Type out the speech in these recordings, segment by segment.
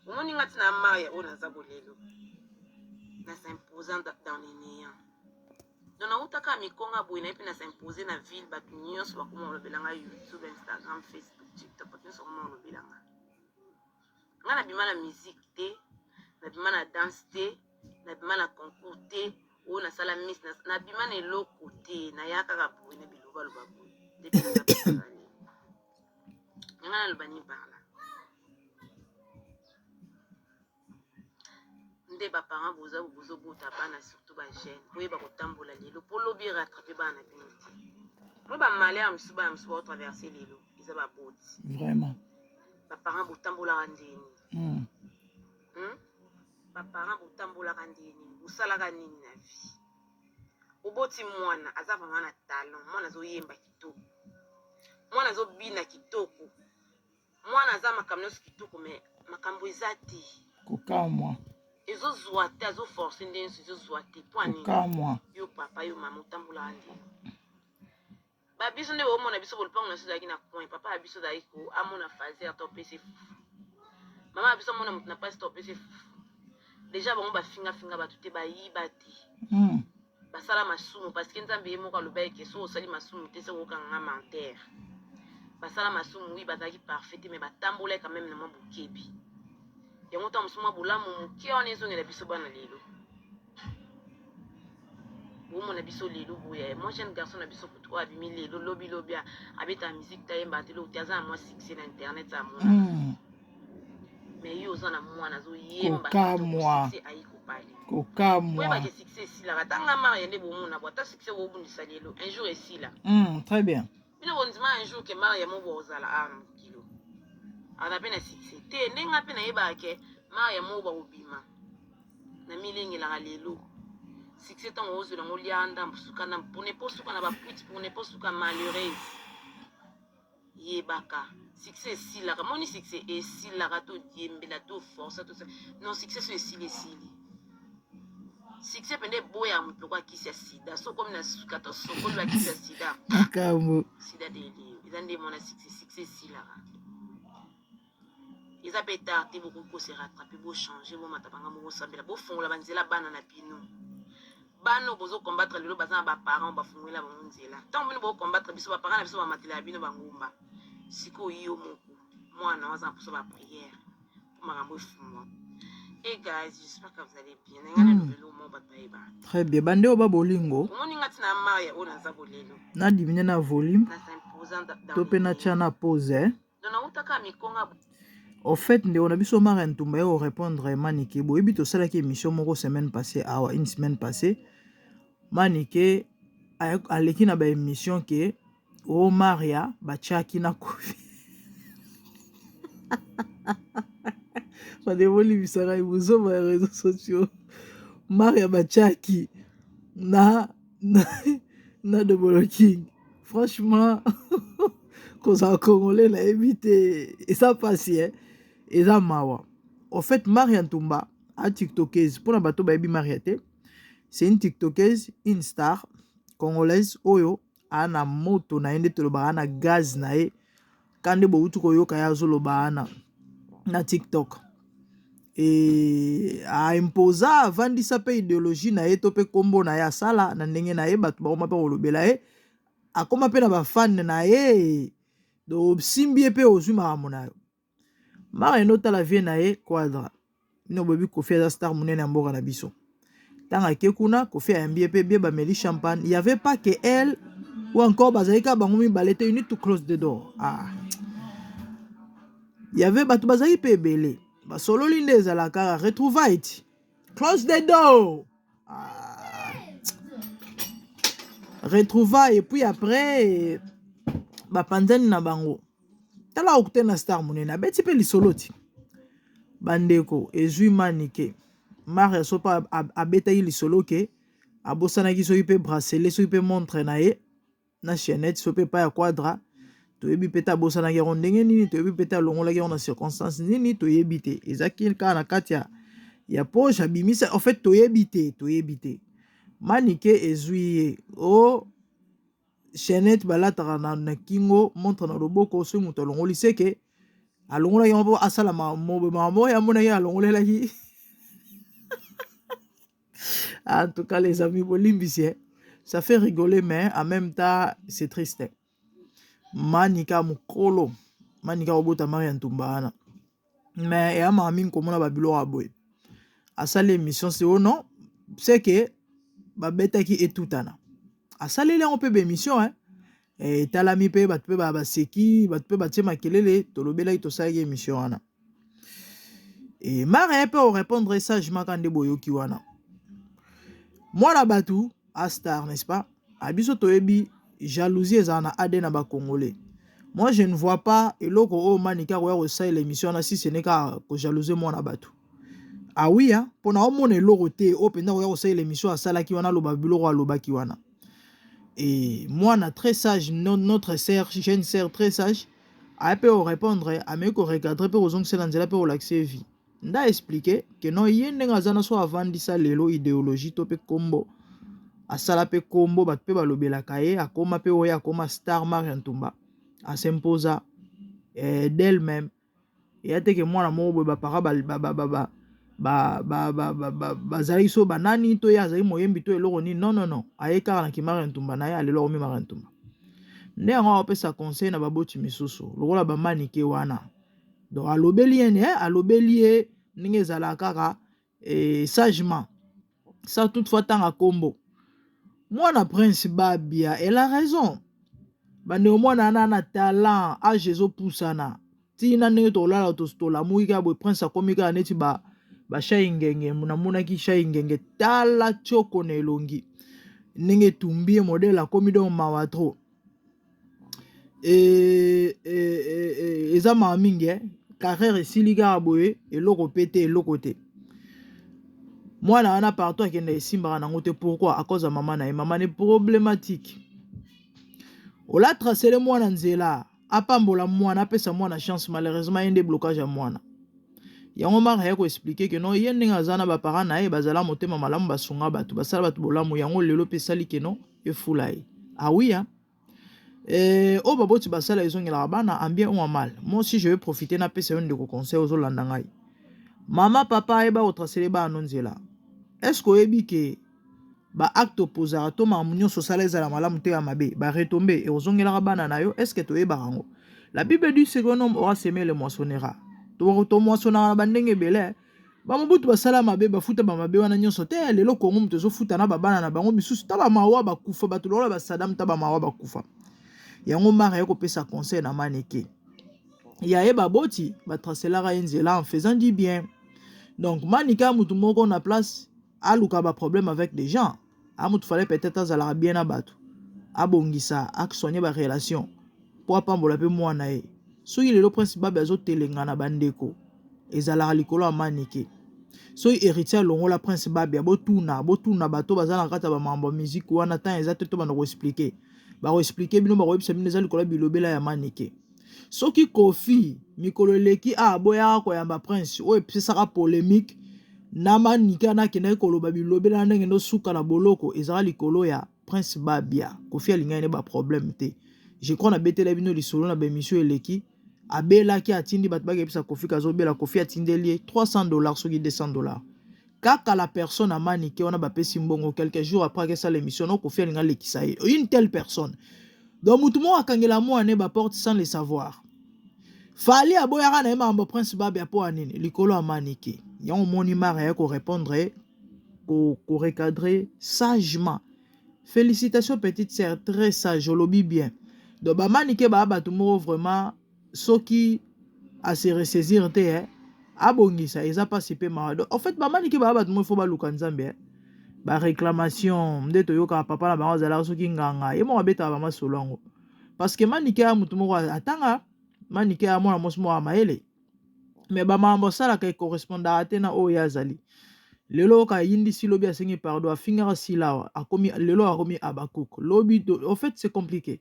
Omoni nga tina Maria oyo naza bolelo na s'imposant dans les néants. Donc nauta kaka mikonga boye naye mpe na s'impose na ville, bato nyonso bakoma kolobela nga YouTube, Instagram, Facebook, TikTok, bato nyonso bakoma kolobela nga. Nga nabima na musique te, nabima na danse te, nabima na concours te, oyo nasala miss, nabima na eloko te, naya kaka boye na bilobaloba boye nde mpe naza mpe nga naloba nini par là? Nde ba parents boza bozobota bana surtout ba jeune boyeba kotambola lelo po lobi rattrape bana na bino te mo ba malheur mosusu bana mosusu baotraverse lelo eza baboti vraiment ba parents botambolaka ndeni Ba parents botambolaka ndeni bosalaka nini na vie oboti mwana aza vraiment na talent mwana azoyemba kitoko mwana azobina kitoko Mwana aza makambo nyonso kitoko mais makambo eza te. Kokamwa. Ezozwa te azo force nde nyonso ezozwa te mpo nini? Kokamwa. Yo papa yo mama otambolaka ndenge ba biso nde bomona biso bolupango na biso ezalaki na coin papa ya biso azalaki ko amona fazer to apesi fufu mama ya biso amona moto na pasi to apesi fufu deja bango bafinga finga bato te bayiba te Basala masumu parce que nzambe ye moko alobaki ke soki osali masumu te soki okanga nga menteur. Basala masumu oui bazalaki parfait te mais batambolaki quand même na mwa bokebi. Yango ntango mosusu mwa bolamu moke wana ezongela biso bana lelo. Bomona biso lelo boye mwa jeune garçon na biso kutu oyo abimi lelo lobi lobi abetaka musique te ayembaka te eloko te aza na mwa succès na internet amona. Mais yo oza na mwana azoyemba Kokamwa. succès ayi kopale. Kokamwa. Boyeba ke succès esilaka ata nga Maria nde bomona bo ata succès bobundisa lelo un jour esila. Très bien. Bino bondima un jour ke Maria mo bozala awa na mokilo aza pe na succès te nde nga pe nayebaka ke Maria mo bakobima na milengelaka lelo succès ntango ozwela yango lia ndambo suka ndambo pour ne pas suka na ba puite pour ne pas suka malheureuse. Yebaka succès esilaka moni succès esilaka to diembela to force to non succès so esili esili succès pende eboya moto lokola kisi ya sida so okomi na suka to sokoli ba kisi ya sida makambo sida deli eza nde mona succès succès esilaka Eza pe tard te bokoki ko se rattraper bo changer bomata ba ngambo bosambela bofongola ba nzela bana na bino bana oyo bozo combattre lelo baza na ba parents bafungolela bango nzela ntango bino bo combattre biso ba parents na biso bamatelaka bino bangumba sikoyo yo moko mwana waza na poso ba prière mpo makambo efungwa. Hey guys, j'espère que vous allez bien. Nga na lobelo mo bato bayeba. Très bien. Bande oyo ba bolingo. Omoni nga tina Maria oyo naza bolelo. Na diminuer na volume. Na s'imposant dans To pe na tia na pause. Eh. Donc nauta kaka mikonga. Au fait ndeko na biso Maria Ntumba ye korépondre Manike boyebi tosalaki émission moko semaine passée awa une semaine passée Manike aleki na ba émission ke o oh, Maria batiaki na Koffi bande bolimbisaka ye bozoba ya réseaux sociaux Maria batiaki na na, na Dobolo King franchement kozala congolais nayebi te eza mpasi eh? Eza mawa au fait Maria Ntumba a tiktokeuse mpona bato bayebi Maria te c'est une tiktokeuse une star congolaise oyo aa na moto na ye nde tolobaka na gaz na ye ka nde bowuti koyoka ye azoloba wana na tiktok e aimposa avandisa mpe ideologie na ye to mpe nkombo na ye asala na ndenge na ye bato bakoma mpe kolobela ye akoma mpe na bafane na ye donc osimbi ye mpe ozwi makambo na yo mara ende otala vie na ye quadra bino boyebi kofi aza star monene ya mboka na biso ntango ake kuna kofi ayambi ye mpe bie bameli champagne y avait pas que elle ou encore bazali kaka bango mibale te you need to close the door ah. y avait bato bazali mpe ebele basololi nde ezalaka kaka retrouvaille ti close the door ah. Retrouvailles et puis après bapanzani na bango tala okute na star monene abeti mpe lisolo ti bandeko ezwi manike maria so mpe abetaki lisolo ke abosanaki soki mpe bracelet soki mpe montre na ye na chainette so mpe epai ya quadra toyebi mpe te abosanaki yango ndenge nini toyebi mpe te alongolaki yango na circonstance nini toyebi te ezaki kaka na kati ya, ya poche abimisa en fait toyebi te toyebi te manike ezwi ye o oh, chainette balataka na, na kingo montre na loboko soki moto alongoli seke. Alongolaki yango mpo asala makambo oyo amonaki alongolelaki. En tout cas, les amis, bolimbisi, eh. Ça fait rigoler, mais en même temps, c'est triste. Manika mokolo, Manika obota Maria Ntumba wana. Mais eya maka mingi komona babiloko ya boye. Asali émission, c'est oh non, c'est que babetaki etutana. Asaleli yango mpe baémission, hein. Etalami mpe bato mpe baseki, bato mpe batie makelele, tolobelaki, tosalaki émission wana. E Mara ye mpe orépondre sagement ka nde boyoki wana. Mwana bato a star, n'est-ce pas? A biso toyebi jalousie ezala na ADN na bacongolais. Moi, je ne vois pas eloko oyo Manika akoya kosalela émission wana, si ce n'est kaka kojalouser mwana bato. Ah oui, hein, mpona omona eloko te oyo mpenza koya kosalela émission asalaki wana, aloba biloko alobaki wana. Et mwana très sage, notre sœur, jeune sœur très sage, aye mpe korépondre, ameki korecadrer mpe kozongisela nzela mpe kolakisa vie. Nda expliquer ke non, ye ndenge aza na so avandisa lelo idéologie to mpe kombo, asala mpe kombo, bato mpe balobelaka ye, akóma mpe oyo akóma star. Maria Ntumba asimposa d'elle-même. Eya te ke mwana moko boye bapara bazalaki so banani to ye azali moyembi to eloko nini. Non, non, non, aye kaka na kimara Ntumba na ye, alelo akomi Maria Ntumba. Nde yango akopesa conseil na baboti misusu lokola bamanike wana. Donc alobeli ye ne, alobeli ye ndenge ezalaka kaka sagement, sans toutefois tanga kombo mwana Prince Babia. Elle a raison, bandeko. Mwana wana na talent, age ezopusana ntina ndenge tolala tolamuki kaka boye, Prince akomi kaka neti bashai ngenge. Namonaki shai ngenge, tala tioko na elongi ndenge etumbi ye, modèle akomi. Donc mawa trop. Eza mawa mingi, eh? Carrière esili kaka boye, eloko mpe te, eloko te. Mwana wana partout akende esimbaka nango te. Pourquoi? À cause ya mama na ye. Mama ne problématique. Ola tracele mwana nzela, apambola mwana, apesa mwana chance. Malheureusement, ye nde blocage ya mwana yango. Mara ya koexpliquer ke non, ye ndenge aza na baparent na ye bazala motema malamu, basunga bato, basala bato bolamu. Yango lelo mpe esali ke non, efula ye. Awiya oyo baboti basala ezongelaka bana, en bien ou en mal. Moi aussi, je vais profiter napesa yo ndeko conseil. Ozolanda ngai, mama, papa, ayeba kotracele bana no nzela. Est ce que oyebi ke baacte opozaka to makambo nyonso osala, ezala malamu te ya mabe, baretombées ekozongelaka bana na yo? Est ce que toyebaka yango? La Bible dit: ce qu'un homme aura semé, le moissonnera. Tomoissonnaka na bandenge ebele. Bamobutu basala mabe, bafuta bamabe wana nyonso te. Lelo Kongo moto ezofuta na babana na bango misusu. Ta bamawa bakufa, bato lokola basadam, ta bamawa bakufa. Yango Mara ye kopesa conseil na Maneke ya ye, baboti batracelaka ye nzela en faisant du bien. Donc Manike ya motu moko na place aluka baproblème avec des gens, amutu fallait peut-être azalaka bien na bato, abongisa, asoigne barelation mpo apambola mpe mwana ye. Soki lelo Prince Babe azotelenga na bandeko, ezalaka likolo ya Manike. Soki Héritier alongola Prince Babe, botuna, botuna bato baza na kati ya bamambo ya musique wana. Ntan eza te to banda koexpliquer, bakoexpliquer bino, bakoyebisa bino eza likolo ya bilobela ya Manike. Soki Kofi mikolo eleki aboyaka koyamba Prince, oyo epesaka polémique na Manike wana, akendaki koloba bilobela na ndenge ndosuka na boloko, ezalaka likolo ya Prince Babia. Kofi alingaki ne baproblème te. Je crois nabetela bino lisolo na baémission eleki. Abelaki, atindi bato bakeyebisa Kofi kazobela. Kofi atindeli ye 300 $, soki 200 $. Kaka la personne amanike wana bapesi mbongo, quelques jours après akesala émission no Kofi alingi alekisa ye. Une telle personne, donc mutu moko akangela mwana baporte sans le savoir. Fali aboyaka na ye makambo Prince Babia mpo ya nini? Likolo ya Manike. Yango omoni Mara ya korépondre, korecadrer sagement. Félicitations, petite sœur, très sage, olobi bien. Donc bamanike baya bato moko vraiment, soki ase ressaisir te, eh, abongisa, eza mpasi mpe mawa. Donc en fait, bamanike baya bato moko, ifo baluka Nzambe, eh. Baréclamation nde toyokaka papa na bango azalaka soki nganga, ye moko abetaka bamasolo yango, parce que Manike ya motu moko atanga, Manike ya mwana mwasi moko ya mayele, me bamakambo asalaka ecorrespondaka te na oyo ye azali lelo. Oyoka ayindisi, lobi asengi pardon, afingaka Silawa, akomi lelo akomi Abakuk, lobi. Au fait, c'est compliqué.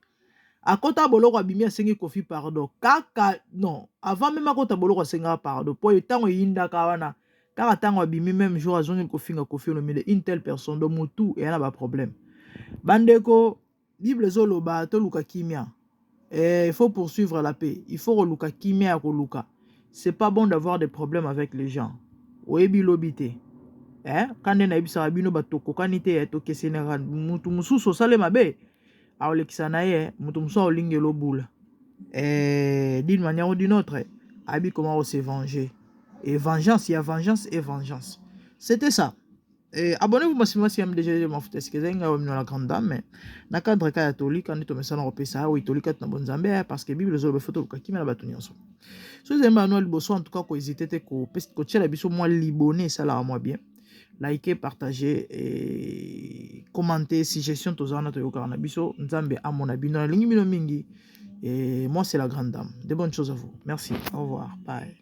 Akota boloko, abimi, asengi Kofi pardon kaka. Non, avant même akota boloko asengaka pardon, po ntango eyindaka wana kaka, ntango abimi, même jour azongi kofinga Kofi Olomide. Une telle personne, donc motu eya na baproblème. Bandeko, Bible ezoloba toluka kimia. Il faut poursuivre la paix, il faut koluka kimia ya koluka. C'est pas bon d'avoir des problèmes avec les gens. Oyebi lobi te. Eh, ka nde nayebisaka bino bato tokokani te, eh, tokesenaka. Mutu mosusu osale mabe aolekisa na ye, mutu mosusu aolingela obula. Eh, d'une manière ou d'une autre, ayebi comment se venger. Et vengeance, il y a vengeance et vengeance. C'était ça. Et abonnez-vous massivement si MDG mafuta esika nga wa la grande dame, mais na cadre ka ya tolika nde tomesana kopesa oyo tolika na bonzambe, parce que Bible ezoloba faut toluka kimia na bato nyonso. So ezali mbala liboso, en tout cas kohésite te kotiela biso mwa libone, esalaka mwa bien. Liker, partager et commenter, suggestion, tozala na toyokaka na biso. Nzambe amona bino, nalingi bino mingi. Et moi, c'est la grande dame. De bonnes choses à vous. Merci, au revoir, bye.